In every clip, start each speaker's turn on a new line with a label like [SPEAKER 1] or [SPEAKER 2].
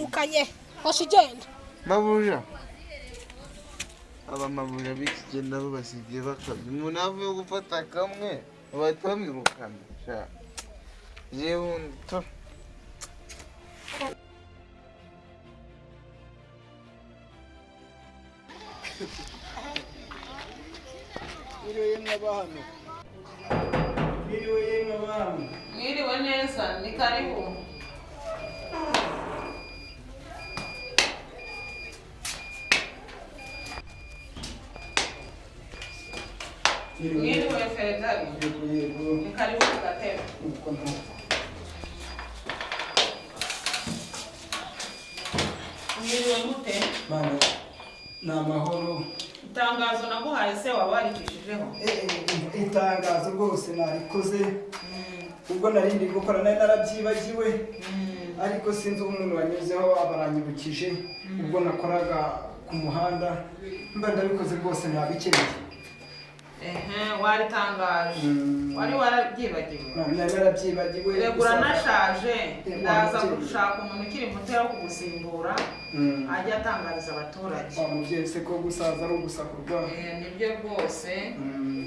[SPEAKER 1] Ndakwirukanye, hoshi igenda.
[SPEAKER 2] Mabuja, abamabuja b'iki gihe nabo basigaye bakabya. Umuntu avuye gufata kamwe bahita bamwirukana. Sha, yewe to.
[SPEAKER 3] Mwiriwe yemwe abahano. Mwiriwe yemwe abahano.
[SPEAKER 4] Mwiriwe neza, ni karibu. Mwiriwe Feredari.
[SPEAKER 3] Yego, yego.
[SPEAKER 4] Ni karibu ku gatebe.
[SPEAKER 3] Nuko nuko.
[SPEAKER 4] Mwiriwe mute?
[SPEAKER 3] Mana, ni amahoro.
[SPEAKER 4] Itangazo naguhaye se waba waricishijweho?
[SPEAKER 3] Itangazo rwose narikoze. Ubwo nari ndi gukora nari narabyibagiwe, ariko sinzi umuntu wanyuzeho abaranyibukije ubwo nakoraga ku muhanda, mba ndabikoze rwose ntabikeneye.
[SPEAKER 4] Ehe, waritangaje? Wari warabyibagiwe?
[SPEAKER 3] Nari narabyibagiwe.
[SPEAKER 4] Rega uranashaje. Ndaza
[SPEAKER 3] wabyeyi.
[SPEAKER 4] gushaka umuntu ukiri muto wo kugusimbura, ajya atangariza abaturage.
[SPEAKER 3] Wa mubyeyi se, ko gusaza ari ugusakurwa.
[SPEAKER 4] Nibyo rwose.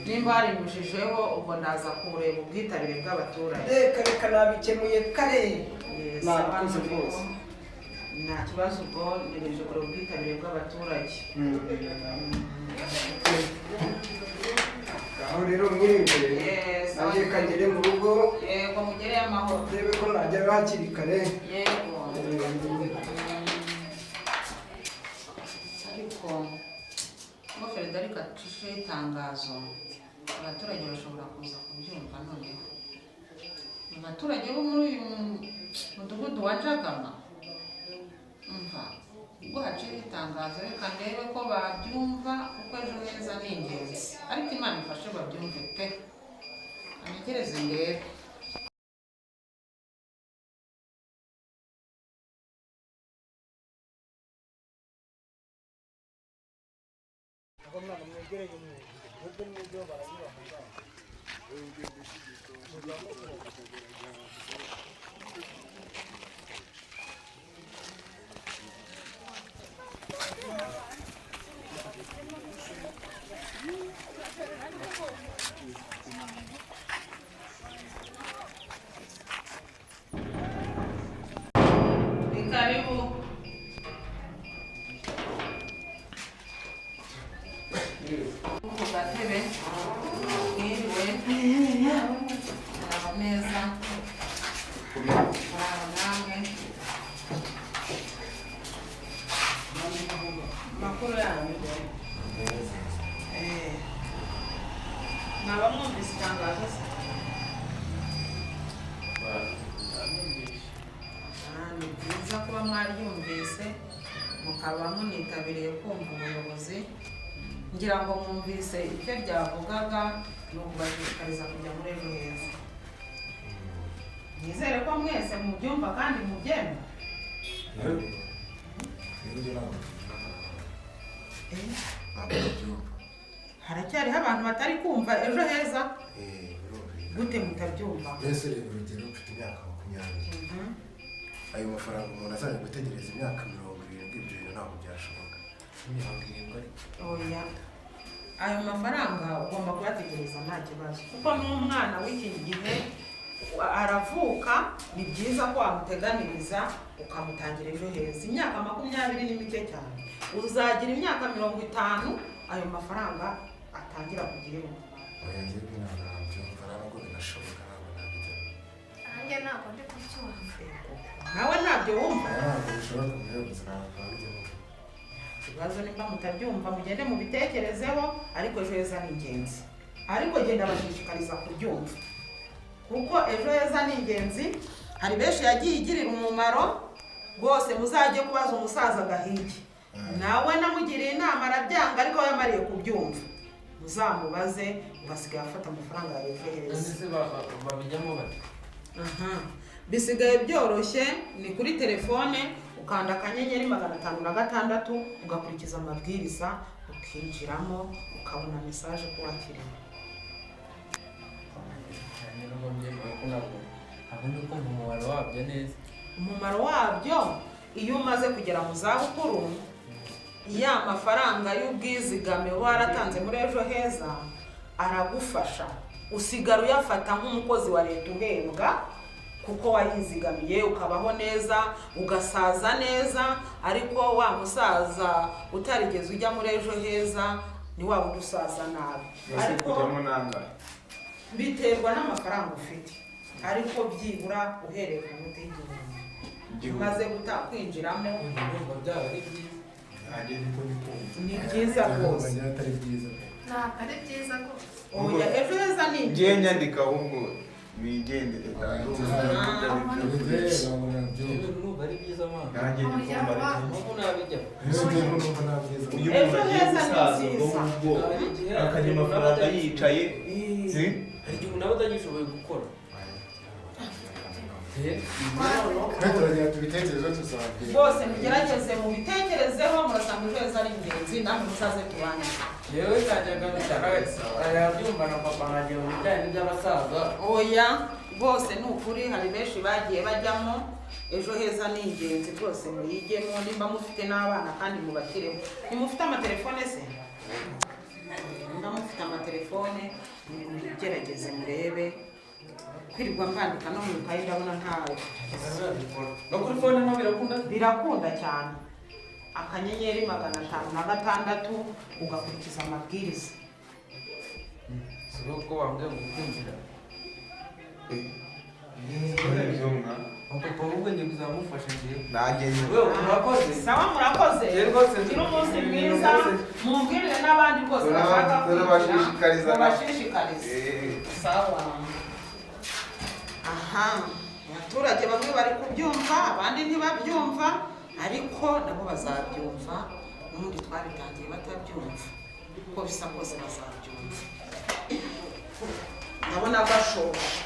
[SPEAKER 4] Nimba warinyujijeho, ubwo ndaza kureba ubwitabire bw'abaturage.
[SPEAKER 3] Reka reka, nabikemuye kare. Nabikoze
[SPEAKER 4] Sawa.
[SPEAKER 3] rwose.
[SPEAKER 4] Nta kibazo, ubwo ntegereje kureba ubwitabire bw'abaturage.
[SPEAKER 3] Aho rero mwiriwe.
[SPEAKER 4] Sawa.
[SPEAKER 3] Nanjye kangere mu rugo.
[SPEAKER 4] Yego, mugereyo amahoro.
[SPEAKER 3] Ndebe ko nagerayo hakiri kare.
[SPEAKER 4] Yego. Ariko ngo Frederic acisheho itangazo, abaturage bashobora kuza kubyumva. Noneho mu baturage bo muri uyu mudugudu wa Jagama, umva, ubwo haciyeho itangazo, reka ndebe ko babyumva, kuko ejo heza ni ingenzi. Ariko Imana ifashe babyumve pe, anegereze ndebe. Ni karibu. Ku gatebe. Mwiriwe. Muraho neza. Muraho namwe. Makuru yanyu? Mwaba mwumvise itangazo se? Ni byiza kuba mwaryumvise, mukaba munitabiriye kumva umuyobozi. Ngira ngo mwumvise icyo ryavugaga, ni ukubashishikariza kujya muri Ejo Heza. Nizere ko mwese mubyumva kandi mubyemera.
[SPEAKER 2] Ntabwo byumva.
[SPEAKER 4] Haracyariho abantu batari kumva Ejo Heza.
[SPEAKER 5] Birumvikana.
[SPEAKER 4] Gute mutabyumva?
[SPEAKER 5] Mbese reba urugero, mfite imyaka 20. Ayo mafaranga umuntu azajya gutegereza imyaka 70, ibyo bintu ntabwo byashoboka.
[SPEAKER 6] 70 ariko?
[SPEAKER 4] Oya, ayo mafaranga ugomba kuyategereza nta kibazo, kuko n'umwana w'iki gihe aravuka, ni byiza ko wamuteganiriza ukamutangira Ejo Heza. Imyaka 20 ni mike cyane, uzagira imyaka 50 ayo mafaranga atangira kugira umumaro.
[SPEAKER 5] Oya, njyewe ntabwo nabyumva, ntabwo binashoboka, ntabwo nabijyamo.
[SPEAKER 1] Nanjye ntabwo ndi kubyumva.
[SPEAKER 4] Nawe ntabyo wumva?
[SPEAKER 5] Oya, ntabwo bishoboka, umuyobozi, ntabwo nabijyamo.
[SPEAKER 4] Ikibazo nimba mutabyumva, mugende mubitekerezeho, ariko Ejo Heza ni ingenzi. Ariko genda bashishikariza kubyumva, kuko Ejo Heza ni ingenzi. Hari benshi yagiye igirira umumaro rwose. Muzajye kubaza umusaza Gahigi, nawe namugiriye inama arabyanga, ariko we yamariye kubyumva, muzamubaze, ubu asigaye afata amafaranga ya Ejo Heza.
[SPEAKER 6] Ese babijyamo bate?
[SPEAKER 4] Aha. Bisigaye byoroshye, ni kuri telefone, ukanda *506, ugakurikiza amabwiriza, ukinjiramo, ukabona message ko wakiriwe.
[SPEAKER 6] Cyane nubwo mbyemera ko ntabwo ndi kumva umumaro wabyo neza.
[SPEAKER 4] Umumaro wabyo Iyo umaze kugera mu zabukuru, ya mafaranga y'ubwizigame uba waratanze muri Ejo Heza aragufasha, usigara uyafata nk'umukozi wa leta uhembwa, kuko wayizigamiye, ukabaho neza, ugasaza neza. Ariko wa musaza utarigeze ujya muri Ejo Heza ni wa wundi usaza nabi.
[SPEAKER 2] Ese
[SPEAKER 4] Ariko
[SPEAKER 2] kujyamo nangahe?
[SPEAKER 4] Biterwa n'amafaranga ufite, ariko byibura uhereye ku note y'1000
[SPEAKER 2] Igihumbi.
[SPEAKER 4] umaze guta kwinjiramo.
[SPEAKER 6] Ndumva byaba ari byiza.
[SPEAKER 5] Nanjye niko ndikumva.
[SPEAKER 4] Ni byiza rwose.
[SPEAKER 5] Ndumva atari byiza.
[SPEAKER 1] Ntabwo ari byiza rwose.
[SPEAKER 4] Oya, Ejo Heza ni
[SPEAKER 2] Ngiye
[SPEAKER 4] ingenzi.
[SPEAKER 2] nyandika ahubwo bigendere.
[SPEAKER 5] Ntabwo nabyumva.
[SPEAKER 6] Ndumva ari byiza mwana.
[SPEAKER 7] Nanjye ndi kumva ari byiza.
[SPEAKER 6] Mpamvu nabijyamo.
[SPEAKER 5] Niyo mpamvu numva nta byiza.
[SPEAKER 7] Iyo
[SPEAKER 4] Ejo
[SPEAKER 7] umuntu agiye
[SPEAKER 4] Heza ni
[SPEAKER 7] gusaza ubwo
[SPEAKER 4] nziza.
[SPEAKER 7] ngubwo
[SPEAKER 6] Hari igihe
[SPEAKER 7] akarya
[SPEAKER 6] umuntu aba
[SPEAKER 7] amafaranga yicaye, si?
[SPEAKER 6] Hari igihe umuntu aba atagishoboye gukora.
[SPEAKER 5] Twe turagira tubitekerezo, tuzabwira.
[SPEAKER 4] Rwose mugerageze mubitekerezeho, murasanga Ejo Heza ari ingenzi, namwe muzaze tubane.
[SPEAKER 6] Yewe najyaga arabyumva na papa nkagira mu bijyanye n'iby'abasaza.
[SPEAKER 4] Oya, rwose ni ukuri, hari benshi bagiye bajyamo. Ejo Heza ni ingenzi rwose, muyigemo. Nimba mufite n'abana kandi mubashyiremo. Ntimufite amatelefone se? Nimba mufite amatelefone, mugerageze murebe. Kwirirwa mbandika no mu ikayi ndabona ntawe.
[SPEAKER 6] No kuri phone no birakunda.
[SPEAKER 4] Birakunda cyane. *506 ugakurikiza amabwiriza.
[SPEAKER 6] Si uko bambwiye ngo kwinjira. Papa, ahubwo ngiye kuzamufasha ngiye.
[SPEAKER 2] Nanjye nyine.
[SPEAKER 6] Wewe urakoze.
[SPEAKER 4] Sawa, murakoze.
[SPEAKER 6] Yego, rwose.
[SPEAKER 4] Ugire umunsi mwiza, mumbwirire n'abandi rwose bashaka
[SPEAKER 2] Turabashishikariza.
[SPEAKER 4] Mubashishikarize. Sawa. Aha abaturage bamwe bari kubyumva, abandi ntibabyumva, ariko nabo bazabyumva. N'ubundi twabitangiye batabyumva, uko bisa kose bazabyumva. Ndabona gashoshe.